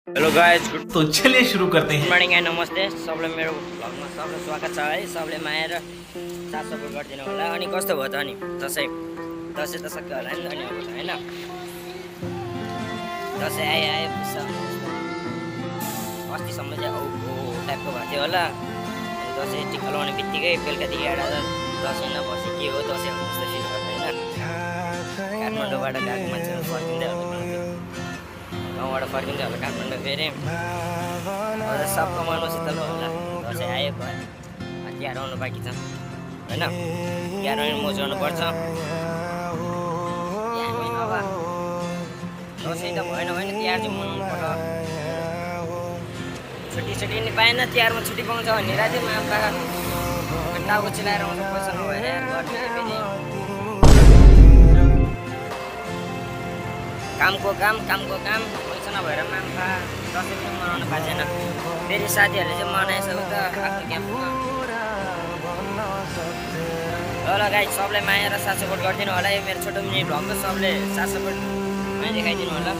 Hello guys, तो चलिए शुरू करते हैं। गुड मर्निङ एन्ड नमस्ते सबले मेरो भ्लगमा सबले स्वागत छ है। सबले माया र साथ सपोर्ट गरिदिनु होला। अनि कस्तो भयो त अनि दसैँ त सक्यो होला नि अनि अब त हैन। दसैँ आए अस्तिसम्म चाहिँ टाइपको भएको थियो होला। अनि दसैँ टिका लगाउने बित्तिकै बेलुकादेखि एउटा दसैँ नबसी के हो दसैँ जस्तो फिल गर्छ होइन। काठमाडौँबाट गएको मान्छेहरू फर्किँदै होला, गाउँबाट फर्किँदै होला काठमाडौँ फेरि। सबको मनमा शीतल भयो होला। दसैँ आयो भयो, तिहार आउनु बाँकी छ होइन। तिहार आउनु मोज गर्नुपर्छ। अब दसैँ त भएन भने तिहार चाहिँ मनाउनुपर्छ। छुट्टी नि पाएन, तिहारमा छुट्टी पाउँछ भने राति मामा टाउको चिलाएर आउँछ पैसा नभएर गर्नु फेरि। कामको काम पैसा नभएर मामा दसैँ पनि मनाउनु पाएको छैन। फेरि साथीहरूले चाहिँ मनाएछ उता आफ्नो क्याम्पमा। ल गाइस, सबले माया र साथ सपोर्ट गरिदिनु होला। यो मेरो छोटो मिनी भ्लग त सबले साथ सपोर्ट देखाइदिनु होला।